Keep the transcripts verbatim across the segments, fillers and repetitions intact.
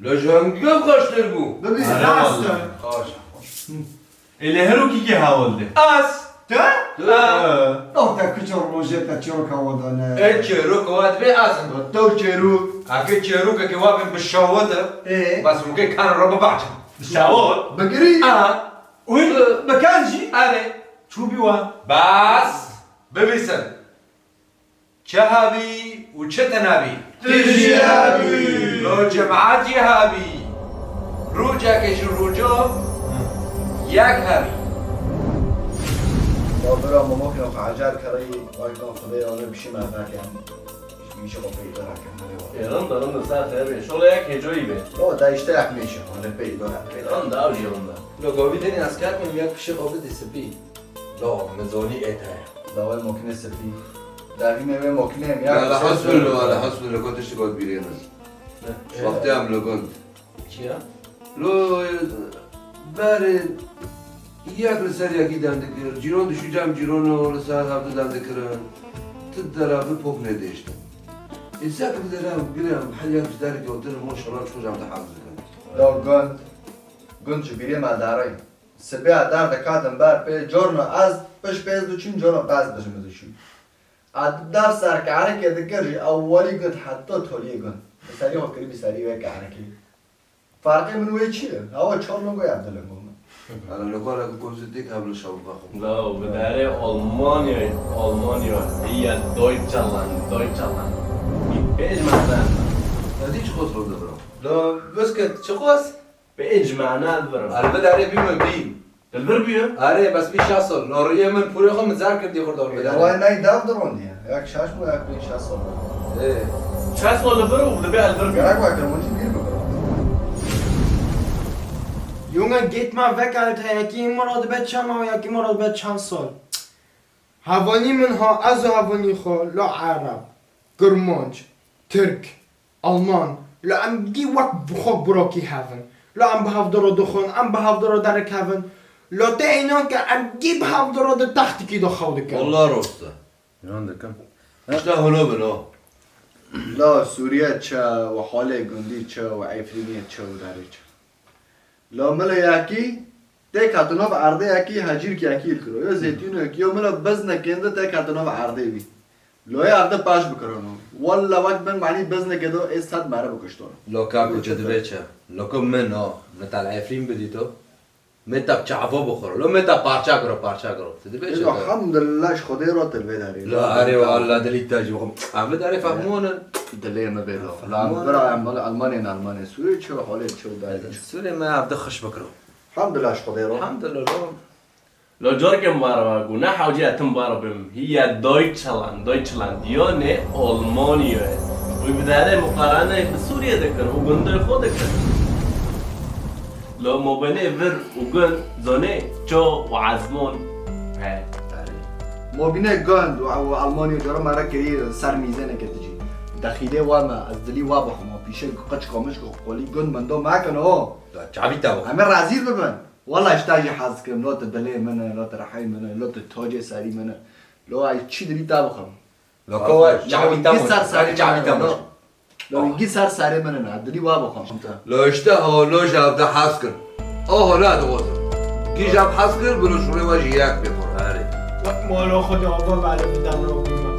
Lo ji hingî xweştir bû. Bibî rast e. Xweş. Ê lê herokî kê hawil de? Ez. Te? Tu? Ha. No te kuço rojê te çîroka we dane. Ê çîroka we dibê ez im. Tew çîrok. Eke çîrokeke we bin bi şawit e. Ê. Bes hûn kê kan re bibehçin. Bi şawit? Bigirî. Ha. Û bi kan jî? Erê. Çûbî we. Bes. Bibîsin. Çi hebî û çi tune bî? Tu jî hebî. Lo cemaet jî hebî. Rojekê ji rojo yek hebî. Ya bira, mamokîna xwe ecar kereyî, wek dan Xwedê ane bişî me nakem. Ji bî jî xwe peyda nakem, hene wa. Ê, rinda, rinda, ser xêr bê. Şola yek hêcoyî bê. Lo, da işte yek mêşe, hane peyda nakem. Rinda, ew jî rinda. Lo govî denî ez kerdim, yek pişê xwe bidî sipî. Lo, min zonî ê te ye. Daway mokine sipî. Dergînê wê mokine em ya. Elhasbil, elhasbil, ko tişt got bîrê min. Ne? Wextê em li gund. Çiya? Lo, berê yek li ser yekî dem dikir. Cîron dişû cem cîrono li ser hevdu dem dikirin. Ti dera bi pok nedêştin. Ê sek bi dera em girem, her yek ji derê kewtin, maşallah, çi xweş em dihez dikin. Lo gund, gund ji bîrê me darê. Sibê a dar dikatin ber pê, corno ez piş pêz diçûm, corno pez diçûm diçûm. A dar ser kerekê dikir ji ewwelî gund heta toliyê gund. Bi serî xwe kirî bi serî wê kerekê. Farqê min wê çi ye? Ewa çar lingo ya du lingo min. Ana lokala ku kozê tek heblo şav baxo. Lo, bi derê Almanya, Almanya, hiya Deutschland, Deutschland. Pêj mezin. Hadi çi xos ronde bro. Lo, biskit, çi xos? Pênc mane li vir im. Li vir erê bî min bî. Li vir bî? Erê, bes bî şeş sal. Noriyê min pûrê xwe min zer kir dî xwe dor bidere. Way ney dev dirondiye. Yak şeş bû, yak pênc şeş sal. Ê. Şeş sal li vir û li bê li vir bî. Gerek wa kirmanci bîr bikiro. Junge, geht mal weg, Alter. Yekî mora dibe çend mal, yekî mora dibe çend sal. Hevalî min ha, ez û hevalî xwe, la Ereb, Kirmanc, Tirk, Alman, la em gî wek bi xwe burakî hev in. La em bi hevdira dixwin, em bi hevdira derikevin. La te înan ke em gî bi hevdira di textikî de xew dikin. Wallah rost e. Înan dikim. Tişta holo bin o. La Sûriye çi, û halê gundî çi, û Efrîniyê çi, û derê çi. La mila yekî têk hatino bi erdê yekî hecîrk yekî li kiro. Yo zeytûnek, yo mila biznek ênde têk hatino bi erdê wî. Loyê erdê paş bikirano. Walla wek bin manî biznekê do ê sed mere bikuştono. Loka ku çi dibe çi? Loko min o, min tal Efrîn bidîto. Min tab çavo bixwiro. Lo min tab parça kiro, parça kiro. Ti dibe çi? Elhamdulillah ji Xwedê re ti li vê derê. La erê walla dilî te jî bixwim. Em vê derê fehmonin. Dilê min bê lo. La em vira em Almanê, Almanê. Sûrê çi, holê çi, derê çi. Sûrê me ev di xiş bikiro. Hamdulillah ji Xwedê re. Hamdulillah. Lo carkê min bara we got, ne hewce etim bara bim. Hiya Deutschland, Deutschland, yanê Almanya ye. Wî bi derê muqarene bi Sûriye dikir û gundê xwe dikir. Lo mobinê vir û gund zonê ço û ezmon he. Mobîne gund û, û Almanya cara me re kirî ser mîzêneke tijî. Dexîlê wa me, ez dilî wa bixwim, pîşe qiç qamiş qolî gund min do mekin o. Da çavî te bixwim. Em ê rezîl bibin. Wala ji te jî hez dikim, lo tu dilê min e, lo tu rihê min e, lo tu tacê serî min e. Lo ez çi dilî te bixwim. Lo ko çavî te bixwim. Çavî te bixwim. Lo wî gî ser serê min e, dilî wa bixwim. Lo işte ho, lo ji ev de hez kir. O ho, la dixwazim. Kî ji ev hez kir, bi lo şûrê we jî yek bê xwe. Erê. Wek mala xwe de ava ve li bidem robî me.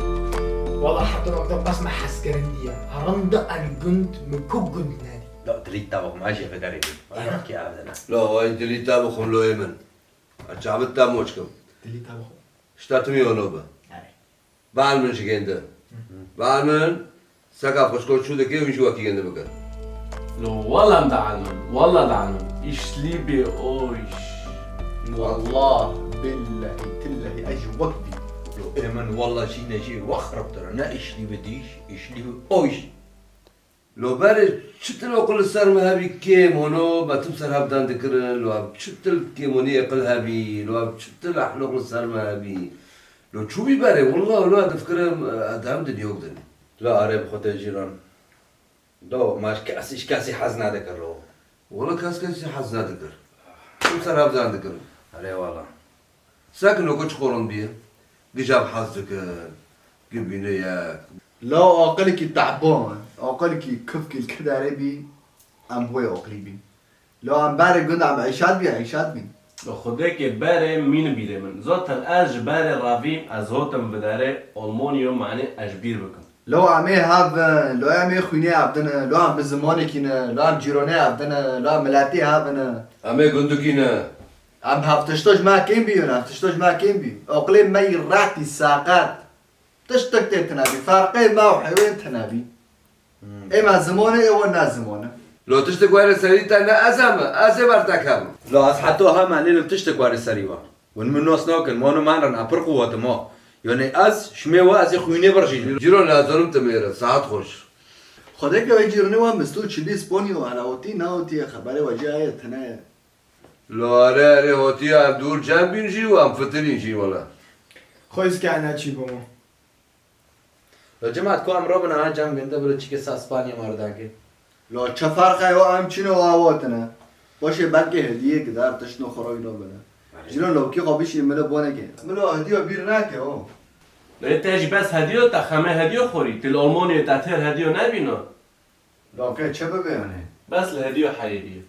Wala heta rok de bes me hez kirin diye. Herin de el gund, min ku gund nedî. Da dilî te bixwim, ez jê vê derê bîm. Ay, ki ev de ne. Lo, ay dilî te bixwim, loyê min. Ez çavit te moç kim. Dilî te bixwim. Şta timî ono be. Erê. Bal min ji gêndi. Bal min seka xwişko çû dike, wî jî wekî gêndi bike. Lo wala em dielmin, wala dielmin. Ich liebe euch. Wallah, billahi, tillahi, ez ji wek bî. Lo ê min wala jî ne jî wek xirabtir e. Ne ich liebe dich, ich liebe euch. Lo berê çi til oqil li ser me hebî kêm hono, me tim ser hev dan dikirin, lo ev çi til kêmonî eqil hebî, lo ev çi til ehloq li ser me hebî. Lo çûbî berê, wallah, lo ez difikirim, ez di em dinyok din. Lo erê bi xwe tê cîran. Do, ma ji kesî, ji kesî hez nedikir lo. Wala kes kesî hez nedikir. Tim ser hev dan dikirin. Erê wala. Sek noko çi qoron biye? Gijam hez dikin. Gibîne yek. Law aqilekî tehban, aqilekî kifkî li kiderê bî, em wê aqilî bîn. Law em berê gund em eyşat bî, eyşat bîn. Li xwedekê berê mîn bîrê min. Zaten ez ji berê revîm, ez hotim bi derê Almanya, manî ez ji bîr bikim. Law em ê hev in, law em ê xwînê hev dine, law em bi zimanekî ne, law em cîronê hev dine, law em miletê hev in. Em ê gundikî ne. Em hev tişto ji me kêm bî, em hev tişto ji me kêm bî. Aqilê me yî retî, seqet. Tiştek tê tine bî. Ferqê me û hêwên tine bî. Hmm. Ê me ziman e, ê wan ne ziman e. Lo tiştek were serî te ne ez em, ez ê ber te kevim. Lo ez heta hema nêlim tiştek were serî we. Hûn min nas nakin, mano men re ne pir quwet ma. Yanî ez, şimê we ez ê xwînê birjînim. Cîran ez zonim tu mêr e, saet xweş. Xwedê ke wê cîranê we Mistû çi bî Spanyo, hele hotî nehotî ye, xeberê we jî heye, tine ye. Lo erê, erê, hotiya em dûr cem bîn jî û em fitirîn jî wele. Xwezî ke ene çî bû. Lo cemaat ku em robin aha cem ginde bilo çike sa Spanya ma re dake. Lo çi ferq heye, em çîne û awatine. Başê belkê hediyê gidar tiştno xwe rewî nobine. Erê. Cîran lo kî xwe bişî milo boneke. Milo hediya bîr nake o. Lê te jî bes hediya te xemê hediya xorî. Til Almanya te têr hediya nebîna. Dawke çi bibe yanî? Bes li hediyo heyê bî.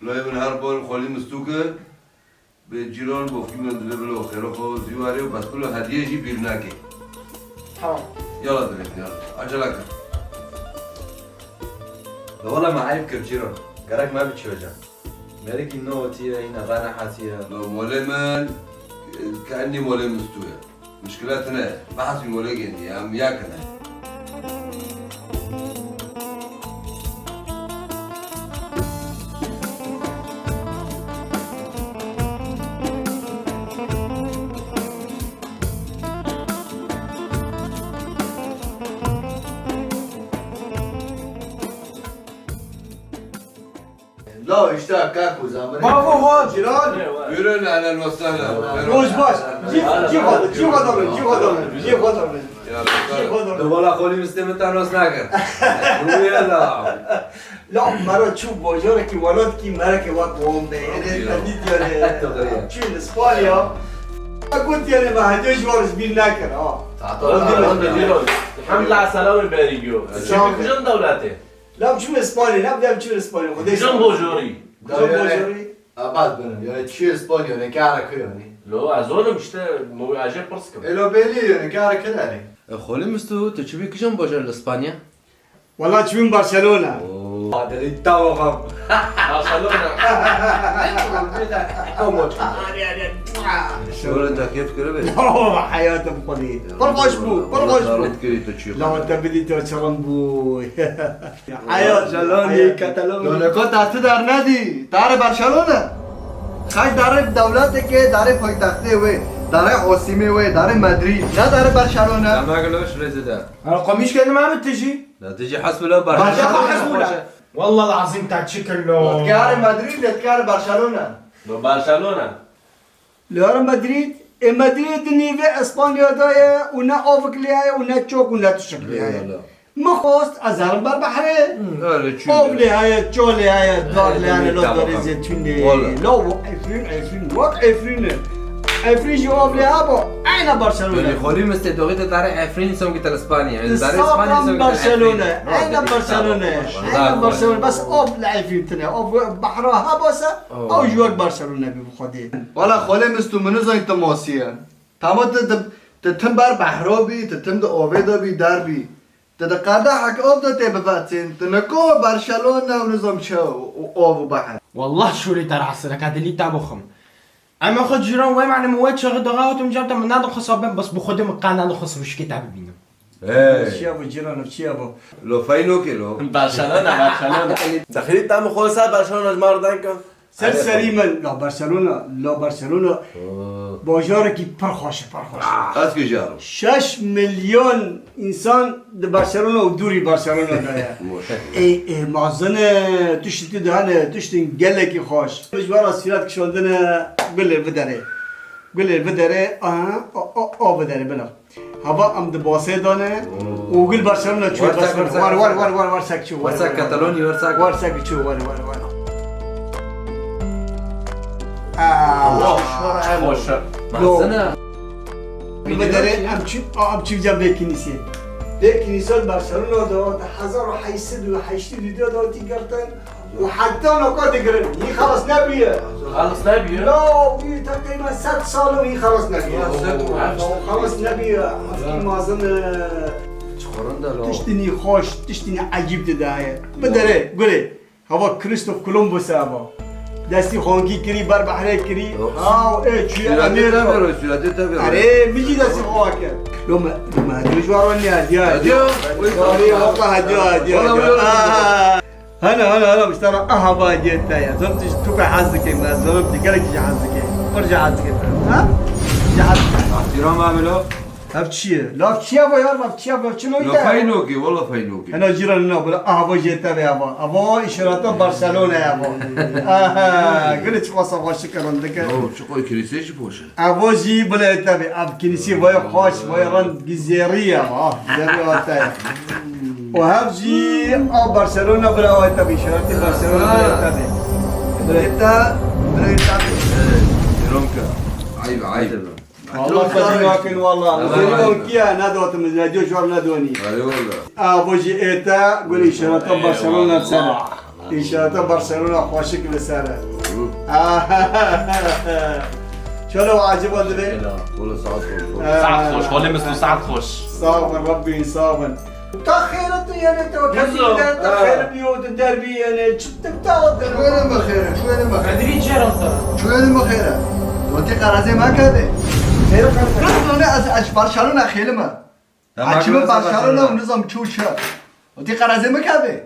Lo ê min her bor xwelî mistûke, bê cîran bofkî min divê bilo xêro xwe zî warê û bes bilo hediyê jî bîr nake. Tamam. Yala divê, yala. Acele ke. Lo wela me eyb kir cîran. Gerek me biçî hocam. Mêrikî nehatiye, hîna venehatiye. Lo molê min, ke enî molê mistû ye. Muşkile tune ye. Behs wî molê genî ye. Em ya kine. La işte kak o zaman. Bavo, ha, Ciran. Buyurun, ehlen ve sehlen. Roj baş. Cî, cî xwe, cî xwe dalin, cî xwe dalin, cî xwe dalin. Ya, cî xwe dalin. Tu wala xolî mistê min te nas nakir. Buyur la. La, mero çû bajarekî, welatkî merekê wek wan be. Êdî, êdî diyarê. Çû li Spanya. Got diyarê me hediye ji wan ji bîr nekir, ha. Elhamdülillah, selamê berî giyo. Çû kujin dewletê? Lav çû Spanya, lav dev çû Spanya. Xwedê Kujin bojorî. Kujin bojorî. Abad benim, yani çû Spanya, yani kara kuyani. Lo, ez olim işte, mo ajê pirs kim. Elo belî, yani kara kuyani. E, xolî mistu, tu çi bî kujin bojor li Spanya? Wala çûm Barcelona. Oo. Adeli tawafam. Barcelona. Şöyle de keyif kiribe. Oh, hayatım xwedî. Pir xweş bû, pir xweş bû. Rit kiri tu çû. La te bidî te çirin bû. Hayat Barcelona, Catalona. Lo, lo, ko te tu dar nedî. Dar Barcelona. Xaç darê dewleteke, darê paytextê wê, darê Osimê wê, darê Madrid, ne darê Barcelona. Dema gelo şurê zêde. Hala komîş ke nima bi tijî? La tijî Hesbula Barcelona. Barcelona Hesbula. Wallah lazim te çi kir lo. Dikare Madrid, dikare Barcelona. Lo Barcelona. Li Real Madrid, ê Madrid di nîvê Espanya de ye û ne avik lê heye û ne çok û ne tişik lê heye. Eyvallah. Min xwest ez herim ber behrê. Hmm. Öyle çû. Av lê heye, çol lê heye, dar lê heye, lo darê zeytûn lê. Wala. Lo, Efrîn, Efrîn, wek Efrîn e. Efrîn jî av lê heba, eyna Barcelona. Belî xolî mistê doxî te darê Efrîn songî te li Spanya. Darê Spanya songî te Barcelona. Eyna Barcelona. Eyna Barcelona. Bes av li Efrîn tine. Av behra heba se, ew jî wek Barcelona bî bi Xwedê. Wala xolê mistû min nizanî te masiye. Tama tu, tu, tu tim ber behra bî, tu tim di avê de bî, der bî. Tu di qedehek av de tê biveçên, tu nika Barcelona û nizam çi û, û av û behr. Wallah şûrê te re hesireke dilî te bixwim. Em xwe cîran wê, menim wê çaxê daxa hatim cem te, min nedixwest bim, bes bi Xwedê min qe nedixwest wişkê te bibînim. Hey. Çiya bû cîran, çiya bû? Lo feyno ke lo. Barcelona, Barcelona. Dexilî te min xwe ser Barcelona ji me re denka. Ser serî min, la Barcelona, la Barcelona bajarekî pir xweş e, pir xweş e. Ez kujaro. Şeş milyon însan di Barcelona û dûrî Barcelona de ye. Ê, ê, mazin e, tiştî tu de hene, tiştên gelekî xweş. Ji we re sîret kişandine gulê viderê. Gulê viderê, aha, o, o, o viderê, bila. Hava em di basê de ne û gul Barcelona çû. Wersak, wersak, wersak. Wersak, wersak, wersak, wersak çû, wersak. Wersak Katalonî, wersak. Wersak çû, wer, wer, wer. Aa, Xweş e. Yo. Mezin e. Bi derê em çû, em çû cem vê kinîsê. Vê kinîsa Barcelona de di hezar û heşt sed û heştê û du de hatî girtin û heta naka digirin. Hî xelas nebûye. Xelas nebûye? La, wî teqrîben sed sal û hî xelas nebûye. Sed û heşt. Xelas nebûye. Ev kî mezin e. Çi xurinde lo. Tiştinî xweş, tiştinî ecîb didaye. Bi derê, gurê. Hava Christoph Columbus e hava. Destî xankî kirî, ber behrê kirî. Yok. Haw, ê, çûye Amêrika. Sûretê te vero, sûretê te vero. Erê, min jî destî xwe kir. Lo me, lo me hediyo ji wan re nehediya. Hediyo? Sorry, walla hediya, hediya, hediya. Walla, walla. Aa. Hene, hene, hene, işte, aha, hava hediye te ya. Zor tu, tu pê hez dikê, me, zor tu gelek jî hez dikê. Pir jî hez dikê. Ha? Jî hez dikê. Îhtiram abi lo. Ev çi ye? Lav çi ye bu ya? Lav çi ye bu? Çi lo? Lo feynokê, wala feynokê. Hena cîran hena bula, aha, bu jê te ve ava. Ava îşareta Barcelona ya bu. Aha, gülü çiqasa xweşik rindik e. Yo, çiqo kilîsê jî boş e. Ava jî bula te ve. Av kilîsê vaya xweş, vaya rind, gizêrî ya. Ah, gizêrî ya te ya. O hev jî av Barcelona bula vaya te ve. Îşareti Barcelona bula te ve. Bula te, bula te ve. Ronka. Ayıp, ayıp. Allah te nakin, wallah. Wezîrî bankî ye, nedatim, hediyo ji wan nedonî. Erê wallah. A, bo jî ê te, gul, îşareta Barcelona li ser e. Îşareta Barcelona xweşik li ser e. Şöyle aciba dibe. Wallah, saet xweş. Saet xweş, xalê Mislu, saet xweş. Sağ olun, Rabbî, sağ olun. Ta xêr tu, yani, te Yezo. Te xêr biyo, tu derbî, yani, çi Şwêne me xêre, şwêne me xêre. Qedirî çi rasta? Şwêne me xêre. Wetî qerazê me kevê. Xêre qerazê. Kurdone ez, ez Barcelona xêlime. Açime Barcelona û nizam çû çi. Wetî qerazê me kevê.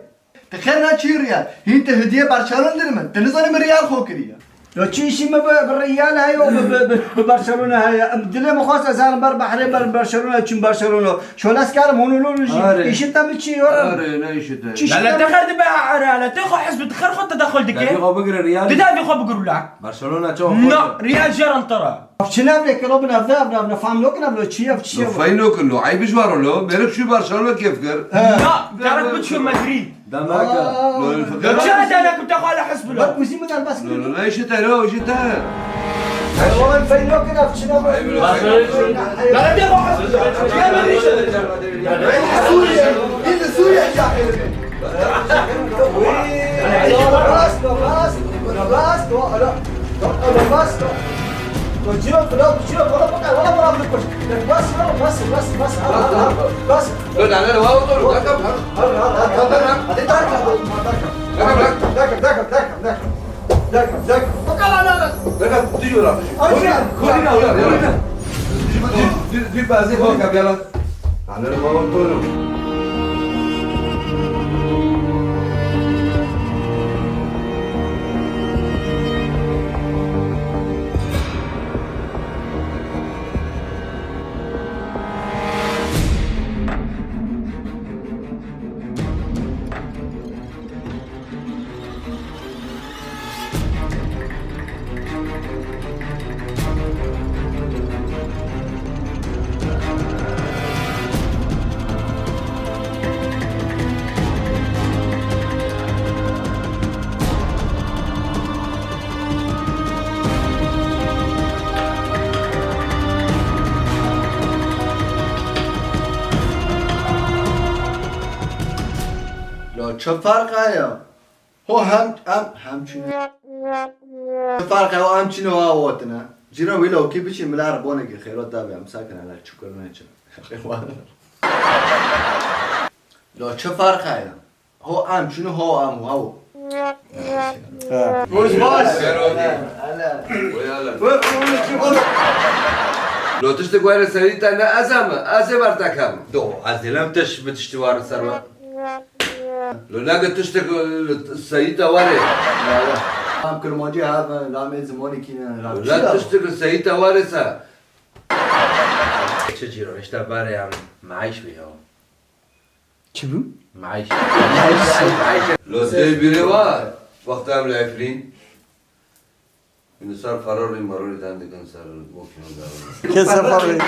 Te xêr ne çi Real. Hîn te hediye Barcelona dir min. Te nizanî min Real xo kiriye. Yo çi işî me bi, bi Real heye û bi, bi, bi, bi Barcelona heye. Em dilê min xwest ez herim ber behrê ber Barcelona çûm Barcelona. Şoles karim hûn û lûn jî. Are. Îşî te mi çi yo? Are, ne îşî te. Çi Lala te xer dibe, are, lala te xo hizb dixer xo tedexul dike. Devî xo bigire Real. Di devî xo bigir ula. Barcelona çawa xo. Na, Real jeran tara. Ev çi ne evre kilo bin evde evre evre fam lokin evre çi ev çi ev. Fayno kin lo, eyb ji waro lo, merek şu Barcelona keyf kir. Na, gerek biçu Madrid. Demeke. Aa. Lo, Çi edene ku te xo le hizb lo. Bak, wî jî min derbas kir. Lo, lo, ne îşî te lo, îşî te. Ewan feyno kir ev çi ne. Eyb lo. Bak, Lala te xo hizb. Çi ev Madrid. Sûriye, il Sûriye cahil. Ana, ne baba, toro. La çi ferq heye? Ho hem, em, hem çûne. Çi ferq heye, ho em çûne, ho awatine. Cîran wî lawkî biçî, min le erebonekî xêro te be, em sekine le çûkir neçin. La çi ferq heye? Ho em çûne, ho em, ho. Roj baş. Hele. Lo tiştek were serî te ne ez em, ez ê ber te kem. Do, ez dilem tiş bi tiştî ware ser we. Lo neke tiştek, e, seyî te were. Em Kirmancî hev in, la me zimanê kî ne, la çi la ya? Tiştek seyî te were se. Çi cîro, işte bare em maaş bi ya. Çi bû? Maaş. Lo tê bîrê wa, wexta em li Efrîn. Û li ser ferorê merorê dem dikin ser mokîno darin. Kê ser ferorê?